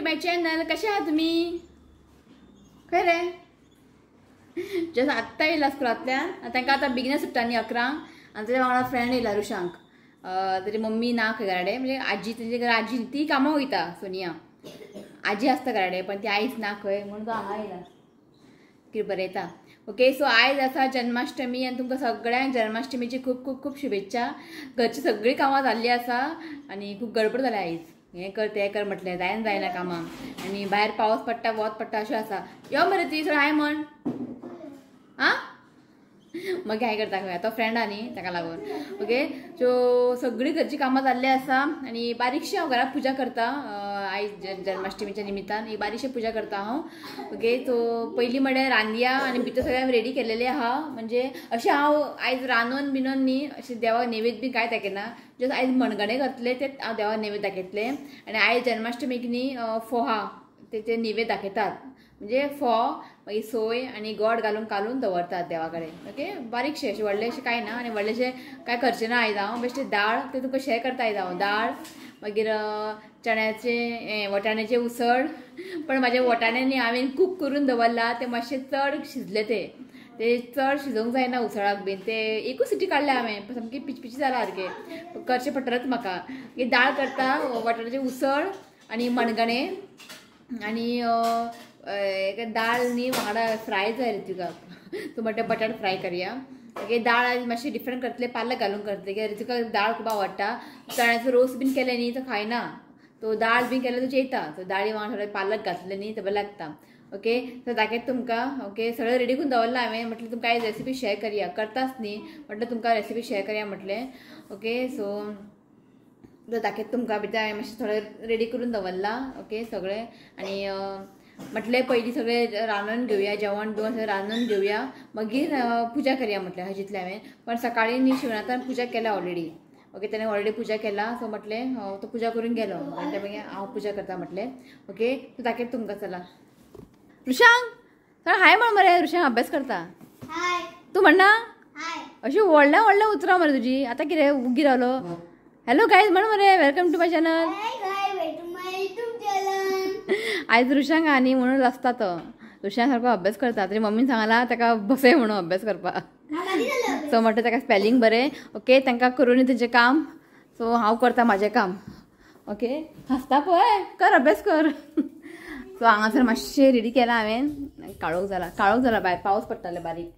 My channel. कशे आहात तुम्ही? खंय रे? जस्ट आत्तां येयला स्कुलांतल्यान. तांकां आतां बेगिना सुट्टा न्ही 11 आनी तेज्या वांगडा फ्रेंड येयला रुशांक. तेजी मम्मी ना खंय घराडे, म्हणजे आजी, तेजे घरा आजी ती कामाक वयता. सोनिया आजी आसता घराडे, पण ती आयज ना खंय म्हणून तो हांगा येयला कितें बरयता. ओके, सो आयज आसा जन्माष्टमी आनी तुमकां सगळ्यांक जन्माष्टमीची खूब खूब खूब शुभेच्छा. घरची सगळीं कामां जाल्लीं आसा आनी खूब गडबड जाल्या आयज. हें कर तें कर म्हटलें जायना जायना कामां. आनी भायर पावस पडटा, वत पडटा अशें आसा. यो मरे ती सगळें हाय म्हण. आं मागीर हाय करता खंय तो फ्रेंड आहा न्ही ताका लागून. ओके, सो सगळीं घरचीं कामां जाल्लीं आसा आनी बारीकशी हांव घरांत पुजा करता आयज जन्माष्टमीच्या निमित्तान. एक बारीकशी पुजा करता हांव. ओके, सो पयलीं म्हळ्यार रांदया आनी भितर सगळें रेडी केलेलें आहा. म्हणजे अशें हांव आयज रांदून बिनून न्ही अशें देवाक नैवेद्य बी कांय दाखयना. जस्ट आयज मणगणें करतलें तें हांव देवाक नैवेद्य दाखयतलें. आनी आयज जन्माष्टमीक न्ही फोहा तेचे नैवेद्य दाखयतात. म्हणजे फोव मागीर सोय आनी गोड घालून कालून दवरतात देवा कडेन. ओके, बारीकशें अशें व्हडलें अशें कांय ना आनी व्हडलेंशें कांय करचें ना आयज हांव. बेश्टें दाळ तें तुमकां शेअर करता आयज हांव. दाळ मागीर चण्याचें वटाण्याचें उसळ. पण म्हाजे वटाणे न्ही हांवें कूक करून दवरला, ते मातशें चड शिजले, ते चड शिजोवंक जायना उसळाक बीन. ते एकूच सिटी काडल्या हांवें, सामकी पिचपिची जाला सारकें करचें पडटलेंच म्हाका. मागीर दाळ करता, वटाण्याचें उसळ आनी मणगणें आनी दाळ न्ही वांगडा फ्राय जाय ऋतिकाक. तूं म्हणटा बटाट फ्राय करया. ओके, दाळ आयज मातशी डिफरंट करतले, पालक घालून करतले कित्याक ऋतिकाक दाळ खूब आवडटा. चण्याचो रोस बीन केले न्ही तो खायना, तो दाळ बीन केल्यार तो जेयता. सो दाळी वांगडा थोडे पालक घातले न्ही ते बरें लागता. ओके, सो दाखयता तुमकां. ओके, सगळें रेडी करून दवरलां हांवें. म्हटलें तुमकां आयज रेसिपी शेअर करया, करताच न्ही म्हटलें तुमकां रेसिपी शेअर करया म्हटलें. ओके, सो दाखयता तुमकां. भितर हांवें मातशें थोडें रेडी करून दवरलां. ओके, सगळें. आनी म्हटलें पयलीं सगळें रांदून घेवया, जेवण बिवण सगळें रांदून घेवया, मागीर पुजा करया म्हटलें अशें चिंतलें हांवें. पण सकाळीं न्ही शिवनाथान पुजा केल्या ऑलरेडी. ओके, तेणें ऑलरेडी पुजा केला. सो म्हटलें तो पुजा करून गेलो आनी ते मागीर हांव पुजा करता म्हटलें. ओके, सो दाखयता तुमकां. चला रुशांक सर हाय म्हण मरे. रुशांक अभ्यास करता तूं म्हणना अशी व्हडल्या व्हडल्या उतरां मरे तुजी. आतां कितें उगी रावलो. हॅलो गायज म्हण मरे, welcome to my channel. आयज रुशांक आनी म्हणून रस्ता तो रुशांक सारको अभ्यास करता. तरी मम्मीन सांगला ताका बसय म्हणून अभ्यास करपाक. सो म्हणटा ताका स्पेलिंग बरें. ओके, तांकां करून तेजें काम. सो हांव करता म्हाजें काम. ओके, हांसता पळय, कर अभ्यास कर. सो हांगासर मातशें रेडी केलां हांवें. काळोख जाला, काळोख जाला भायर, पावस पडटाले बारीक.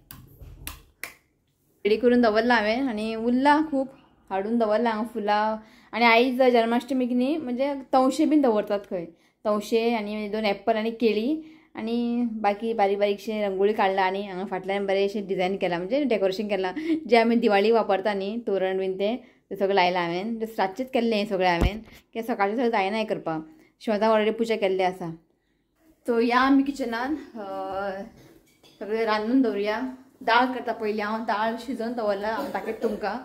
रेडी करून दवरलां हांवें आनी उरलां खूब हाडून दवरलां हांगा फुलां. आनी आयज जन्माष्टमीक न्ही म्हणजे तवशे बीन दवरतात खंय, तवशे आनी 2 एप्पल आनी केळी आनी बाकी बारीक बारीकशें रंगोळी काडला. आनी हांगा फाटल्यान बरेंशें डिजायन केलां, म्हणजे डेकोरेशन केलां जें आमी दिवाळी वापरता न्ही तोरण बीन तें सगळें लायलां हांवें. जस्ट रातचेंच केल्लें हें सगळें हांवें, कित्याक सकाळचें सगळें जायना हें करपाक. शिवनाथान ऑलरेडी पुजा केल्ली आसा. सो या आमी किचनान सगळें रांदून दवरुया. दाळ करता पयलीं हांव, दाळ शिजोवन दवरला हांव दाखयता तुमकां.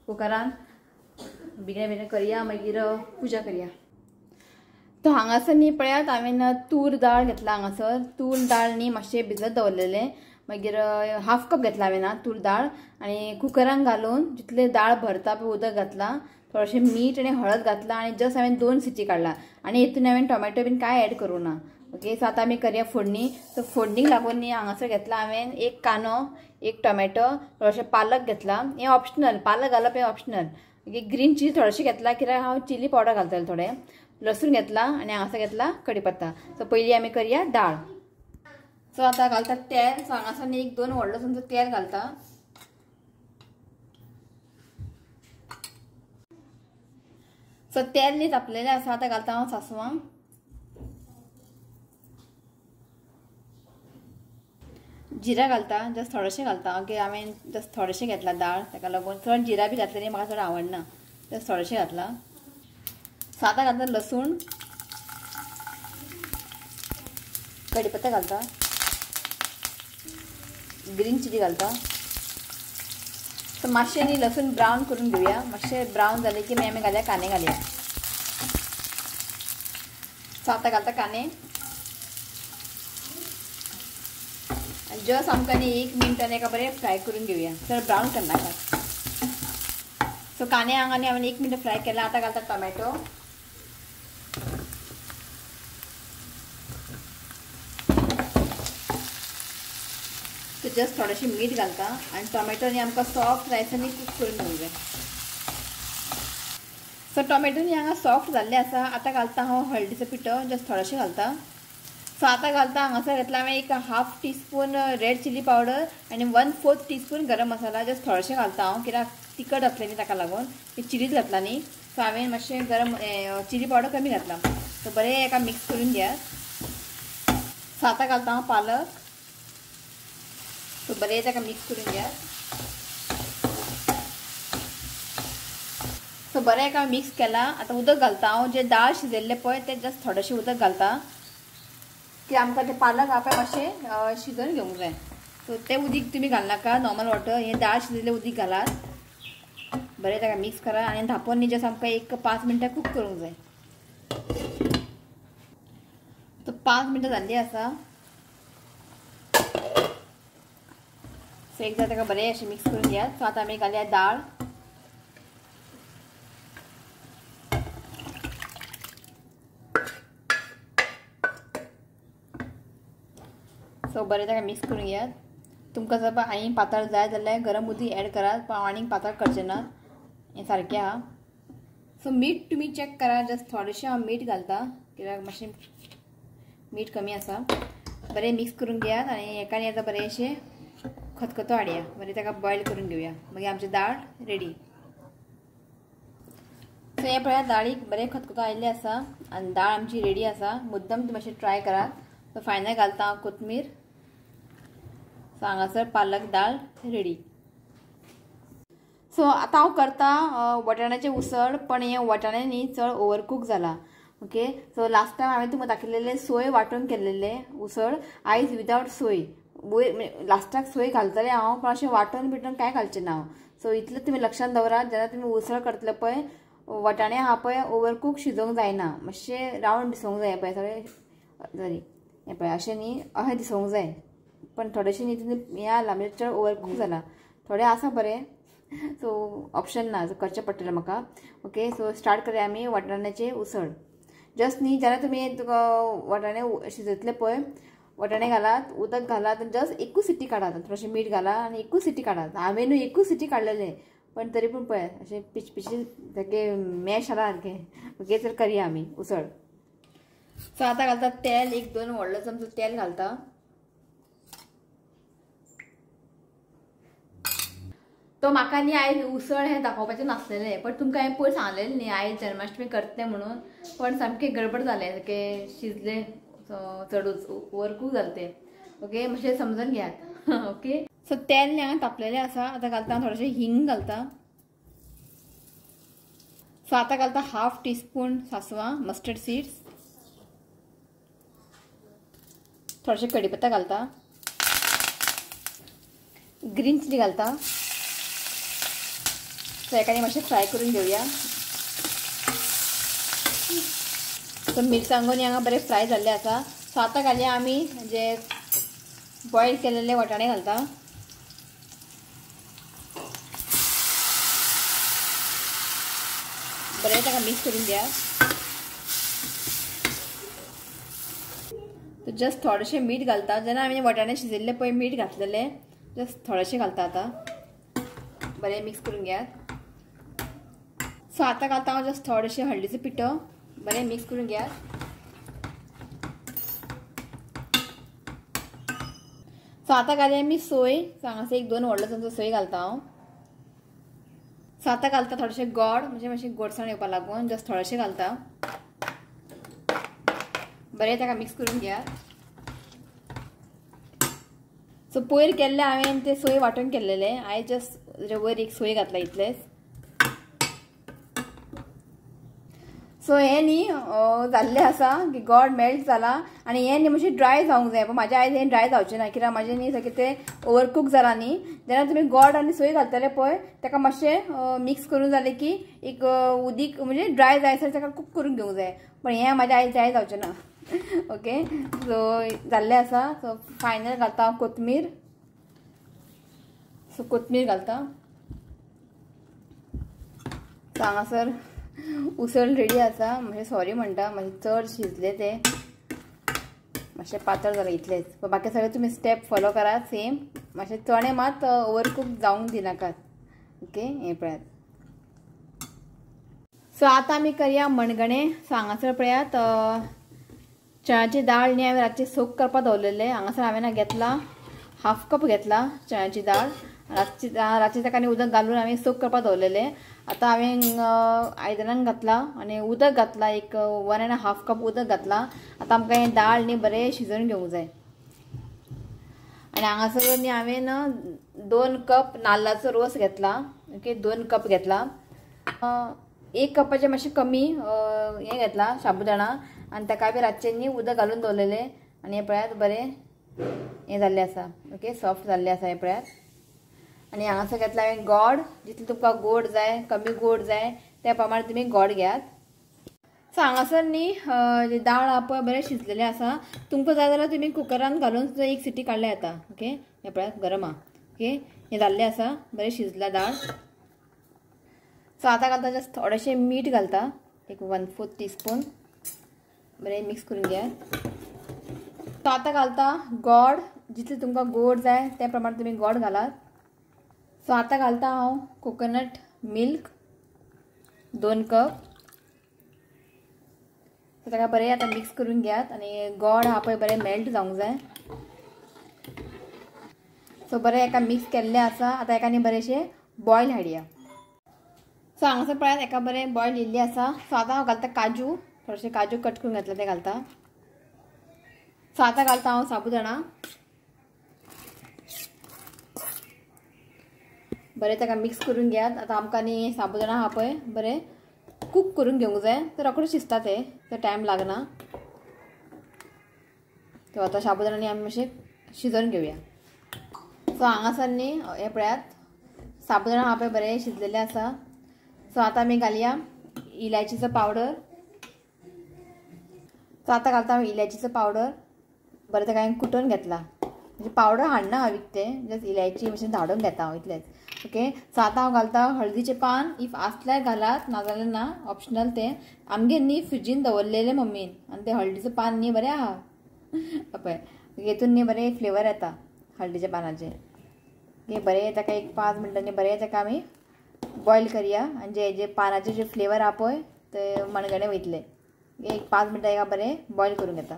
कुकरान बेगीन बेगीन करया, मागीर पुजा करया. तो हांगासर न्ही पळयात हांवें तूर दाळ घेतला. हांगासर तूर दाळ न्ही मातशें भिजत दवरलेलें. मागीर हाफ कप घेतला हांवें तूर दाळ आनी कुकरान घालून जितलें दाळ भरता पळय उदक घातलां, थोडेशें मीठ आनी हळद घातलां आनी जस्ट हांवें 2 सिटी काडला. आनी हितून हांवें टोमॅटो बीन कांय एड करूं ना. ओके, सो आतां आमी करया फोडणी. सो फोडणीक लागून न्ही हांगासर घेतला हांवें 1 कांदो, 1 टोमॅटो, थोडेशें पालक घेतला. हें ऑप्शनल, पालक घालप हें ऑप्शनल. ओके, ग्रीन चिली थोडेशें घेतला कित्याक हांव चिली पावडर घालतलें थोडें. लसूण घेतला आनी हांगासर घेतला कडीपत्ता. सो पयलीं आमी करया दाळ. सो आतां घालता तेल. सो हांगासर न्ही 1-2 व्हडलो चमचो तेल घालता. सो तेल न्ही तापलेलें आसा, आतां घालता हांव सासवां. जिरा घालता, जस्ट थोडेशें घालता. ओके, हांवें जस्ट थोडेशें घेतलां दाळ, ताका लागून चड जिरा बी घातलें न्ही, म्हाका चड आवडना, जस्ट थोडेशें घातलां. सो आतां घालता लसूण, कडीपत्ता घालता, ग्रीन चिली घालता. सो मातशें न्ही लसूण ब्रावन करून घेवया. मातशें ब्रावन जालें की मागीर आमी घालया कांदे घालया. सो आतां घालता कांदे. जस्ट आमकां न्ही 1 मिनटान एका बरें फ्राय करून घेवया, चड ब्रावन करनाका. सो कांदे हांगा न्ही हांवें 1 मिनट फ्राय केला. आतां घालता टोमॅटो. जस्ट थोडेशें मीठ घालता आनी टोमॅटो न्ही आमकां सॉफ्ट जायसर न्ही कूक करून घेवंक जाय. सो टोमॅटो न्ही हांगा सॉफ्ट जाल्ले आसा. आतां घालता हांव हळदीचो पिठो, जस्ट थोडेशें घालता. सो आतां घालता हांगासर घेतला हांवें एक 1/2 टीस्पून रेड चिली पावडर आनी 1/4 टीस्पून गरम मसाला, जस्ट थोडेशें घालता हांव कित्याक तिखट जातलें न्ही ताका लागून चिलीच घातला न्ही. सो हांवें मातशें गरम चिली पावडर कमी घातला. सो बरें एका मिक्स करून घेयात. सो आतां घालता हांव पालक. सो बरें ताका मिक्स करून घेयात. सो बरें एका मिक्स केला. आतां उदक घालता हांव, जें दाळ शिजयल्लें पळय तें जस्ट थोडेशें उदक घालता की आमकां तें पालक आहा पळय मातशें शिजोवन घेवंक जाय. सो तें उदीक तुमी घालनाका, नॉर्मल वॉटर, हें दाळ शिजयल्लें उदीक घालात. बरें ताका मिक्स करा आनी धांपून न्ही जस्ट आमकां एक 5 मिनटां कूक करूंक जाय. सो 5 मिनटां जाल्लीं आसा. सो एकदां ताका बरें अशें मिक्स करून घेयात. सो आतां आमी घालया दाळ. सो बरें ताका मिक्स करून घेयात. तुमकां जर आनी पातळ जाय जाल्यार गरम उदीक एड करात, पण आनीक पातळ करचें ना, हें सारकें आहा. सो मीठ तुमी चॅक करा, जस्ट थोडेशें हांव मीठ घालता कित्याक मातशें मीठ कमी आसा. बरें मिक्स करून घेयात आनी एका न्ही आतां बरें अशें खतखतो हाडया, बरें ताका बॉयल करून घेवया. मागीर आमची दाळ रेडी. सो हें पळयात दाळीक बरें खतखतो आयिल्लें आसा आनी दाळ आमची रेडी आसा. मुद्दम तुमी मातशें ट्राय करात. सो फायनल घालता हांव कोथमीर. सो हांगासर पालक दाळ रेडी. सो आतां हांव करता वटाण्याचें उसळ, पण हें वटाणे न्ही चड ओवरकूक जाला. ओके, सो लास्ट टायम हांवें तुमकां दाखयलेलें सोय वांटून केल्लेलें उसळ, आयज विदावट सोय. वयर लास्टाक सोय घालतलें हांव, पण अशें वांटून बिटून कांय घालचें ना हांव. सो इतलें तुमी लक्षांत दवरात, जेन्ना तुमी उसळ करतले पळय वटाणे आहा पळय ओवरकूक शिजोवंक जायना, मातशें रावंड दिसोवंक जाय पळय सगळें, सॉरी हें पळय अशें न्ही अशें दिसोवंक जाय, पण थोडेशें न्ही तितून हें जाला म्हणजे चड ओवरकूक जाला, थोडें आसा बरें. सो ऑप्शन ना, सो करचें पडटलें म्हाका. ओके, सो स्टार्ट करया आमी वटाण्याचें उसळ. जस्ट न्ही जेन्ना तुमी वटाणे शिजयतले पळय वटाणे घालात, उदक घालात आनी जस्ट एकूच सिटी काडात, थोडेशें मीठ घाला आनी एकूच सिटी काडात. हांवें न्हू एकूच सिटी काडलेलें, पण तरी पूण पळय अशें पिचपिची सारकें मॅश जाला सारकें. ओके, तर करया आमी उसळ. सो आतां घालता तेल, एक 2 व्हडलो चमचो तेल घालता. तो म्हाका न्ही आयज उसळ हें दाखोवपाचें नासलेलें, पण तुमकां हांवें पयर सांगलेलें न्ही आयज जन्माष्टमी करतलें म्हणून, पण सामकें गडबड जालें, सारकें शिजलें चडूच ओवरकूक जालें तें. ओके, मातशें समजून घेयात. ओके, सो तेल न्ही हांगा तापलेलें आसा. आतां घालता थोडेशें हिंग घालता. सो आतां घालता 1/2 टीस्पून सासवां, मस्टर्ड सीड्स, थोडेशें कडीपत्ता घालता, ग्रीन चिली घालता. सो एका मातशें फ्राय करून घेवया. सो मिरसांगो न्ही हांगा बरें फ्राय जाल्लें आसा. सो आतां घालया आमी जे बॉयल केलेले वटाणे घालता. बरें ताका मिक्स करून घ्या. जस्ट थोडेशें मीठ घालता, जेन्ना आमी वटाणे शिजयल्ले पळय मीठ घातलेलें, जस्ट थोडेशें घालता. आतां बरें मिक्स करून घेयात. सो आतां घालता हांव जस्ट थोडेशें हळदीचो पिठो, बरें मिक्स करून घेयात. सो आतां घालया आमी सोय. सो हांगासर एक 2 व्हडलो चमचो सोय घालता हांव. सो आतां घालता थोडेशें गोड, म्हणजे मातशें गोडसाण येवपा लागून जस्ट थोडेशें घालता. बरें ताका मिक्स करून घेयात. सो पयर केल्लें हांवें ते सोय वांटून केल्लेलें, आयज जस्ट वयर एक सोय घातला इतलेंच. सो हें न्ही जाल्लें आसा की गोड मेल्ट जाला आनी हें न्ही मातशें ड्राय जावंक जाय, पूण म्हाज्या आयज हें ड्राय जावचें ना कित्याक म्हाजें न्ही सारकें तें ओवरकूक जाला न्ही. जेन्ना तुमी गोड आनी सोय घालतले पळय ताका मातशें मिक्स करून जालें की एक उदीक म्हणजे ड्राय जायसर ताका कूक करून घेवंक जाय, पण हें म्हाजें आयज ड्राय जावचें ना. ओके, सो जाल्लें आसा. सो फायनल घालता हांव कोथमीर. सो कोथमीर घालता. सो हांगासर उसळ रेडी आसा. मातशें सॉरी म्हणटा, मातशें चड शिजलें तें, मातशें पातळ जालें इतलेंच, पण बाकी सगळें तुमी स्टेप फॉलो करात सेम, मातशें चणे मात ओवरकूक जावंक दिनाकात. ओके हें पळयात. सो आतां आमी करया मणगणें. सो हांगासर पळयात चण्याची दाळ न्ही हांवें रातची सोक करपाक दवरलेलें. हांगासर हांवें घेतला हाफ कप घेतला चण्याची दाळ. रातची ताका आनी उदक घालून हांवें सोक करपाक दवरलेलें. आतां हांवें आयदनान घातला आनी उदक घातला एक 1.5 कप उदक घातला. आतां आमकां हें दाळ न्ही बरें शिजोवन घेवंक जाय. आनी हांगासर न्ही हांवें 2 कप नाल्लाचो रोस घेतला. ओके 2 कप घेतला. 1 कपाचें मातशें कमी हें घेतला साबुदाणा आनी ताका बी रातचें न्ही उदक घालून दवरलेलें. आनी हें पळयात बरें हें जाल्लें आसा. ओके सॉफ्ट जाल्लें आसा हें पळयात. आनी हांगासर घेतला हांवें गोड. जितलें तुमकां गोड जाय कमी गोड जाय त्या प्रमाणे तुमी गोड घेयात. सो हांगासर न्ही दाळ आहा पळय बरें शिजलेलें आसा. तुमकां जाय जाल्यार तुमी कुकरान घालून सुद्दां एक सिटी काडल्या येता. ओके हें पळयात गरम आहा. ओके हें जाल्लें आसा बरें शिजलां दाळ. सो आतां घालता जस्ट थोडेशें मीठ घालता एक 1/4 टीस्पून. बरें मिक्स करून घेयात. सो आतां घालता गोड. जितलें तुमकां गोड जाय त्या प्रमाणे तुमी गोड घालात. सो आतां घालता हांव कोकोनट मिल्क 2 कप. सो ताका बरें आतां मिक्स करून घेयात आनी गोड आहा पळय बरें मेल्ट जावंक जाय. सो बरें एका मिक्स केल्लें आसा. आतां एका न्ही बरेंशें बॉयल हाडया. सो हांगासर पळयात एका बरें बॉयल येयल्लें आसा. सो आतां हांव घालता काजू. थोडेशे काजू कट करून घातले ते घालता. सो आतां घालता हांव साबुदाणा. बरें ताका मिक्स करून घेयात. आतां आमकां न्ही साबुदाणा आहा पळय बरें कूक करून घेवंक जाय. तर रोखडें शिजता तें, तर टायम लागना. तो आतां साबुदाणा न्ही आमी मातशें शिजोवन घेवया. सो हांगासर न्ही हें पळयात साबुदाणा आहा पळय बरें शिजलेलें आसा. सो आतां आमी घालया इलायचीचो पावडर. सो आतां घालता हांव इलायचीचो पावडर. बरें ताका हांवें कुटून घेतला. म्हणजे पावडर हाडना हांव विकतें, जस्ट इलायची मातशें धाडून घेता हांव इतलेंच. ओके सो आतां हांव घालता हळदीचें पान. If आसल्यार घालात नाजाल्यार ना, ऑप्शनल तें. आमगेर न्ही फ्रिजीन दवरलेलें मम्मीन आनी तें हळदीचें पान न्ही बरें आहा पळय हेतून न्ही बरें फ्लेवर येता हळदीच्या पानाचें. ओके बरें ताका एक 5 मिनटांनी बरें ताका आमी बॉयल करया आनी जे जे पानाचे जे फ्लेवर आहा पळय ते मणगणें वयतलें. एक 5 मिनटां एका बरें बॉयल करून घेता.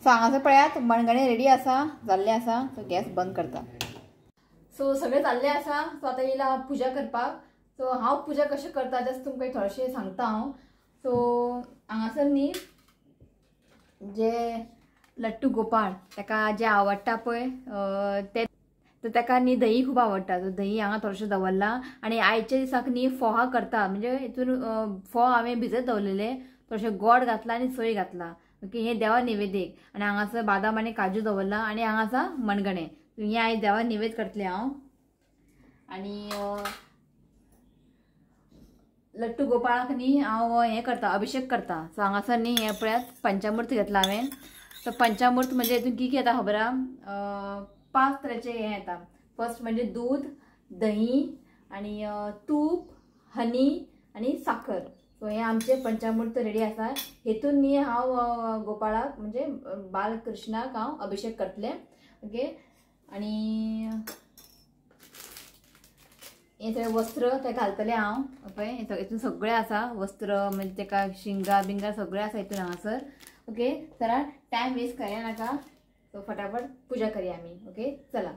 सो हांगासर पळयात मणगणें रेडी आसा जाल्लें आसा. सो गॅस बंद करता. सो सगळें जाल्लें आसा. सो आतां येयला हांव पुजा करपाक. सो हांव पुजा कशें करता जस्ट तुमकां थोडेशें सांगता हांव. सो हांगासर न्ही जे लट्टू गोपाळ ताका जें आवडटा पळय तें, तर ताका न्ही दही खूब आवडटा. सो दही हांगा थोडेशें दवरलां. आनी आयच्या दिसाक न्ही फोहा करता म्हणजे हितून फोव हांवें भिजत दवरलेले, थोडेशें गोड घातलां आनी सोय घातला. ओके हें देवा निवेदेक. आनी हांगासर बादाम आनी काजू दवरला आनी हांगासर मणगणें. हें आयज देवा निवेद करतलें हांव. आनी लट्टू गोपाळाक न्ही हांव हें करता अभिषेक करता. सो हांगासर न्ही हें पळयात पंचामृत घेतलां हांवें. सो पंचामृत म्हणजे हितून की कितें येता खबर आहा? 5 तरेचे हें येता. फर्स्ट म्हणजे दूद, दही आनी तूप, हनी आनी साखर. सो हें आमचें पंचामृत रेडी आसा. हेतून न्ही हांव गोपाळाक म्हणजे बालकृष्णाक हांव अभिषेक करतलें. ओके आनी हें सगळें वस्त्र तें घालतलें हांव पळय. हितून सगळें आसा वस्त्र म्हणजे तेका शिंगार बिंगार सगळें आसा हितून हांगासर. ओके चला टायम वेस्ट करया नाका. सो फटाफट पुजा करया आमी. ओके चला.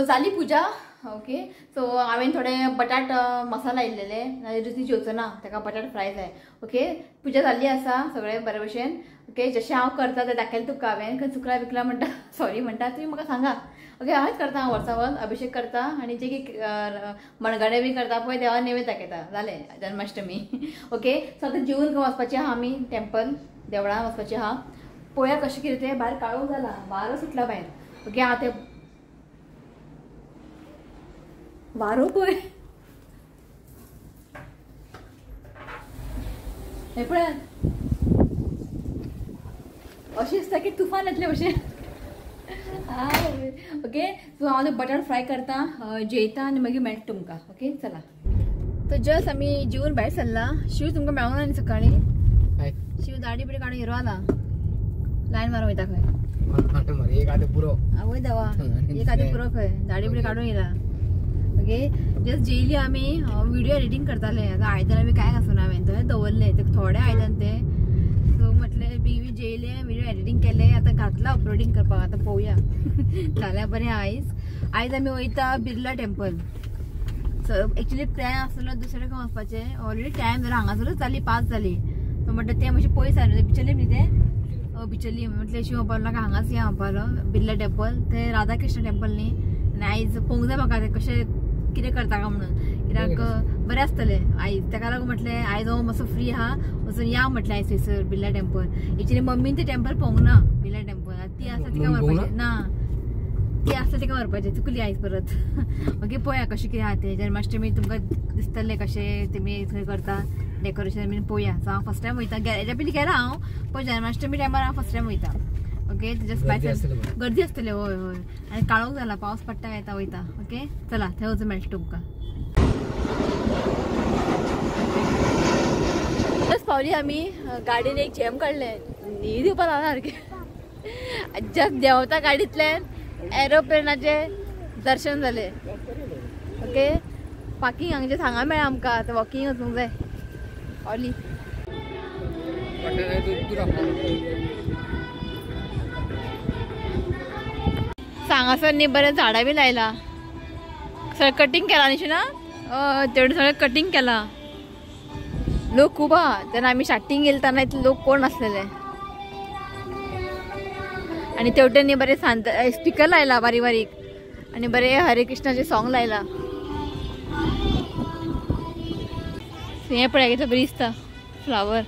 सो जाली पुजा. ओके सो हांवें थोडे बटाट मसाला येयल्लेले, नाजाल्यार रुची जेवचो ना, ताका बटाट फ्राय जाय. ओके पुजा जाल्ली आसा सगळें बरे भशेन. ओके जशें हांव करता तें दाखयलें तुका हांवें, खंय चुकला बिकला म्हणटा सॉरी म्हणटा, तुमी म्हाका सांगा. ओके हांवेंच करता, हांव वर्सा वर्स अभिषेक करता आनी जे की मणगणें बी करता पळय देवा नैवेद्य दाखयता. जालें जन्माष्टमी. ओके सो आतां जेवन खंय वचपाचें आहा आमी, टेम्पल देवळान वचपाचें आहा. पळोवया कशें कितें तें. भायर काळोख जाला, वारो सुटला भायर. ओके आतां वारो पळय, हें पळयात अशें दिसता की तुफान येतलें भशेन. ओके सो हांव आतां बटाट फ्राय करता, जेयता आनी मागीर मेळटा तुमकां. ओके चला. तर जस्ट आमी जेवन भायर सरला. शिव तुमकां मेळोंक ना न्ही सकाळीं? शिव दाडी बिडी काडून हिरो आला, लायन मारून वयता खंय. एक आतां पुरो, आवय देवा, एक आतां पुरो खंय दाडी बिडी काडून येयला. ओके जस्ट जेयली आमी, व्हिडिओ एडिटींग करताले. आतां आयदनां बी कांय आसना हांवें थंय दवरलें, ते थोडे आयदन ते. सो म्हटलें बी जेयलें, व्हिडिओ एडिटींग केलें, आतां घातलां अपलोडींग करपाक. आतां पळोवया जाल्यार बरें. आयज आयज आमी वयता Birla temple. So actually plan आसलो दुसरे कडेन वचपाचें, ऑलरेडी टायम जालो, हांगासरूच जाली 5 जाली. सो म्हणटा तें मातशें पयस आसा बिचोली न्ही तें, बिचोली म्हटलें शिव म्हणपाक नाका, हांगाच या म्हणपालो बिर्ला टेम्पल. तें राधाकृष्ण टेम्पल न्ही. आनी आयज पळोवंक जाय म्हाका तें कशें कितें करता काय म्हणून, कित्याक बरें आसतलें आयज. ताका लागून म्हटलें आयज हांव मातसो फ्री आहा, वचून या म्हटलें आयज थंयसर बिर्ला टेम्पल. एक्चुली मम्मीन तें टेम्पल पळोवंक ना बिर्ला टेम्पल, ती आसा तिका व्हरपाचें ना, ती आसता तिका व्हरपाचें, चुकली आयज परत. ओके पळोवया कशें कितें आहा तें. जन्माष्टमी तुमकां दिसतलें कशें तुमी थंय करता डेकोरेशन बीन, पळोवया. सो हांव फर्स्ट टायम वयता, हेज्या पयलीं गेला हांव, पण जन्माष्टमी टायमार हांव फर्स्ट टायम वयता. ओके जस्ट गर्दी आसतली. हय हय, आनी काळोख जाला, पावस पडटा येता वयता. ओके चला थंय वचून मेळटा तुमकां. जस्ट पावली आमी, गाडयेन एक जॅम काडलें, न्हीद येवपा लागला सारकें. जस्ट देंवता गाडयेंतल्यान एरोप्लेनाचें दर्शन जालें. ओके पार्किंग हांगचें हांगा मेळ्ळें आमकां, आतां वॉकिंग वचूंक जाय. पावली. हांगासर न्ही बरें झाडां बी लायला, सगळें कटींग केलां न्ही शिना, तेवढे सगळें कटींग केलां. लोक खूब आहा, तेन्ना आमी स्टार्टींग गेले तेन्ना इतले लोक कोण नासलेले. आनी तेवटेन न्ही बरें सांत स्पिकर लायला बारीक बारीक, आनी बरें हरे कृष्णाचे सॉंग लायला. हें पळय कितलें बरें दिसता फ्लावर.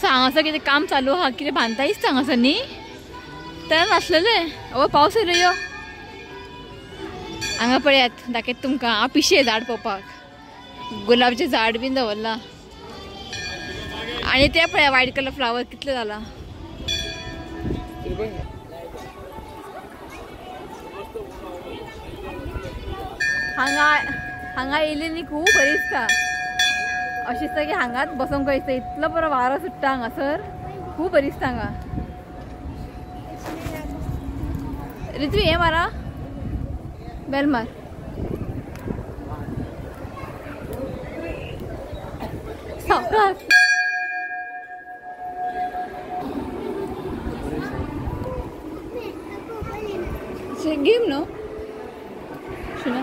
सो हांगासर कितें काम चालू आहा, कितें बांदता दिसता हांगासर न्ही, तेन्ना नासलेलें. आवय पावस येयलो यो. हांगा पळयात दाखयता तुमकां, हांव पिशें झाड पळोवपाक, गुलाबचें झाड बीन दवरलां. आनी तें पळया व्हायट कलर फ्लावर कितलें जालां. हांगा हांगा येयली न्ही खूब बरी दिसता, अशें दिसता की हांगाच बसोंक दिसता, इतलो बरो वारो सुट्टा हांगासर, खूब बरी दिसता हांगा. ऋतू हे मारा बेल मार. सावकाश. गेम नो सुना.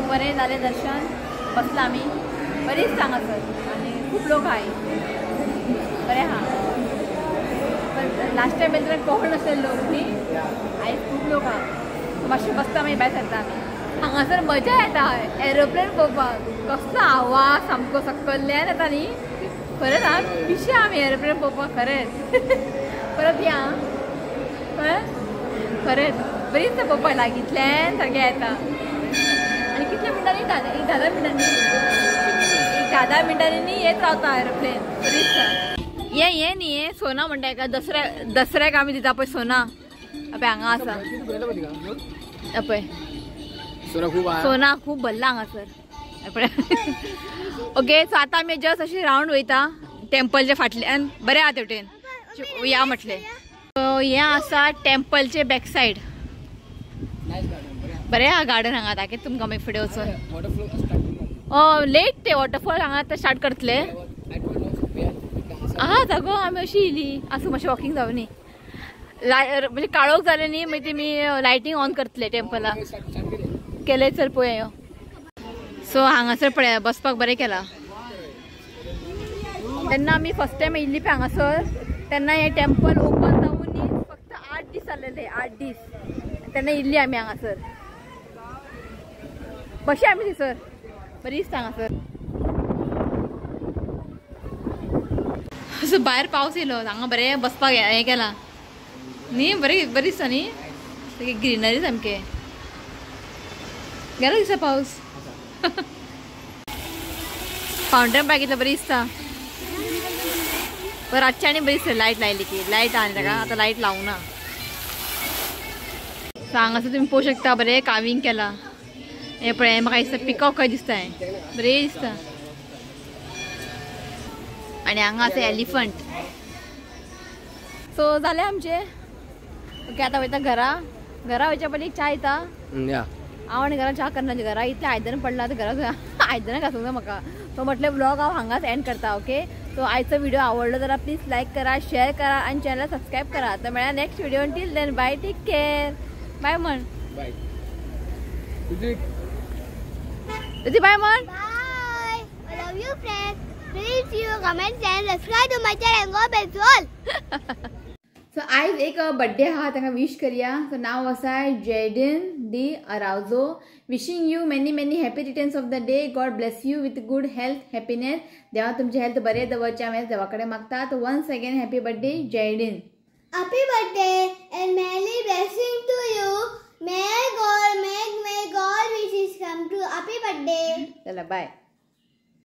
बरें जालें दर्शन, बसला आमी, बरीच हांगासर आनी खूब लोक आहाय, बरें आहा. पण लास्ट टायम येयले तेन्ना कोण नासले लोक न्ही, आयज खूब लोक आहा. मातशें बसता मागीर भायर सरता आमी. हांगासर मजा येता एरोप्लेन पळोवपाक, कसलो आवाज सामको सकल्ल्यान येता न्ही, खरेंच आं पिशे आमी एरोप्लेन पळोवपाक खरेंच. परत या खरेंच बरीच पळोवपाक लागींतल्यान सारकें येता. आनी कितल्या मिनटांनी, एक 10 मिनटांनी, एक 10 मिनटांनी न्ही येत रावता एरोप्लेन, बरीच. हें हें न्ही हें सोना म्हणटा हेका, दसऱ्याक आमी दिता पळय सोना, पळय हांगा आसा पळय सोना खूब भरला हांगासर. ओके सो आतां आमी जस्ट अशी रावंड वयता टेम्पलच्या फाटल्यान. बरें आहा तेवटेन या म्हटलें. हें आसा टेम्पलचे बॅक सायड. बरें आहा गार्डन हांगा दाखयता तुमकां मागीर फुडें वचून. लेट ते वॉटरफॉल हांगा आतां स्टार्ट करतले. आहा जागो आमी अशी येयली आसूं मातशें वॉकिंग जावं न्ही म्हणजे काळोख जालें न्ही मागीर तेमी लायटींग ऑन करतले टेम्पलाक केले. चल पळोवया यो. सो हांगासर पळया बसपाक बरें केलां. तेन्ना आमी फर्स्ट टायम येयल्ली पळय हांगासर तेन्ना हें टेम्पल ओपन जावन न्ही फक्त 8 दीस जालेले. 8 दीस तेन्ना येयल्ली आमी हांगासर. बशी आमी थंयसर बरी दिसता हांगासर. असो भायर पावस येयलो हांगा बरें बसपाक हें केलां न्ही. बरी बरी दिसता न्ही ग्रिनरी सामकें. गेलो दिसता पावस. फावंटन पार्क कितलें बरी दिसता. पण रातचें आनी बरी दिसता लायट लायली की. लायट आहा न्ही ताका आतां लायट लावंक ना. सो हांगासर तुमी पळोवंक शकता बरें कार्विंग केलां. हें पळय म्हाका दिसता पिकॉक खंय दिसता हें बरें दिसता. आनी हांगा आसा एलिफंट. सो जालें आमचें. ओके आतां वयता घरा. घरा वयच्या पयलीं च्या येता. हांव आनी घरा च्या करना. घरा इतलें आयदन पडलां आतां घरा आयदनां घासूंक जाय म्हाका. सो म्हटलें व्लॉग हांव हांगाच एंड करता. ओके सो आयचो व्हिडिओ आवडलो जाल्यार प्लीज लायक करा, शेअर करा आनी चॅनल सबस्क्रायब करा. तर मेळ्या next video. Till then bye, take care, bye म्हण. बाय बाय म्हण. Bye. I love you friends. Please you comment and subscribe to my channel. Go bell all. So आयज एक बड्डे आहा तांकां विश करया. सो नांव आसा Jaden D'Araujo. Wishing you many many happy returns of the day. God bless you with good health, happiness. देवा तुमची health बरें दवरचें हांवें देवा कडेन मागता. Once again happy birthday Jaden. Happy birthday and many blessing to you. May God make may God wishes come true. Happy birthday. चला बाय.